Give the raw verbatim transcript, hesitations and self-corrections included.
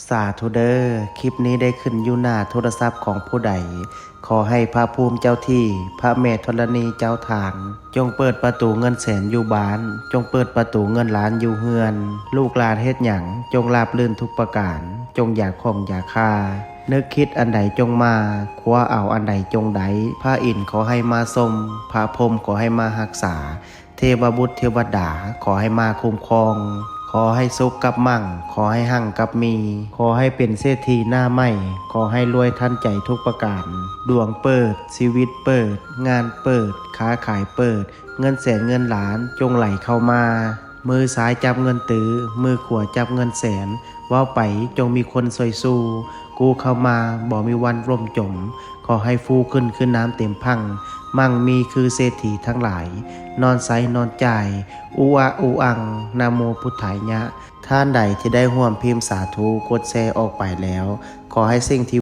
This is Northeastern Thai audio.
สาธุเด้อ คลิปนี้ได้ขึ้นอยู่หน้าโทรศัพท์ของผู้ใด ขอให้พระภูมิเจ้าที่ พระแม่ธรณีเจ้าทาง จงเปิดประตูเงินแสนอยู่บ้าน จงเปิดประตูเงินล้านอยู่เฮือน ลูกหลานเฮ็ดหยัง จงราบรื่นทุกประการ จงอย่าข้องอย่าคา นึกคิดอันใดจงมา คว้าเอาอันใดจงได้ พระอินทร์ขอให้มาทรง พระพรหมขอให้มารักษา เทวบุตรเทวดาขอให้มาคุ้มครอง ขอให้สุขกับมั่ง ขอให้หั่งกับมี ขอให้เป็นเศรษฐีหน้าใหม่ ขอให้รวยทันใจทุกประการ ดวงเปิด ชีวิตเปิด งานเปิด ค้าขายเปิด เงินแสนเงินล้านจงไหลเข้ามา มือซ้ายจับเงินตื้อ มือขวาจับเงินแสน เว้าไปจงมีคนซอยสู้ กู้เข้ามาบ่มีวันล่มจม ขอให้ฟูขึ้นคือน้ำเต็มพัง มั่งมีคือเศรษฐีทั้งหลาย นอนใช้นอนจ่าย อุอะอุอัง นะโมพุทธายะ ท่านใดที่ได้ร่วมพิมพ์สาธุ กดแชร์ออกไปแล้ว ขอให้สิ่งที่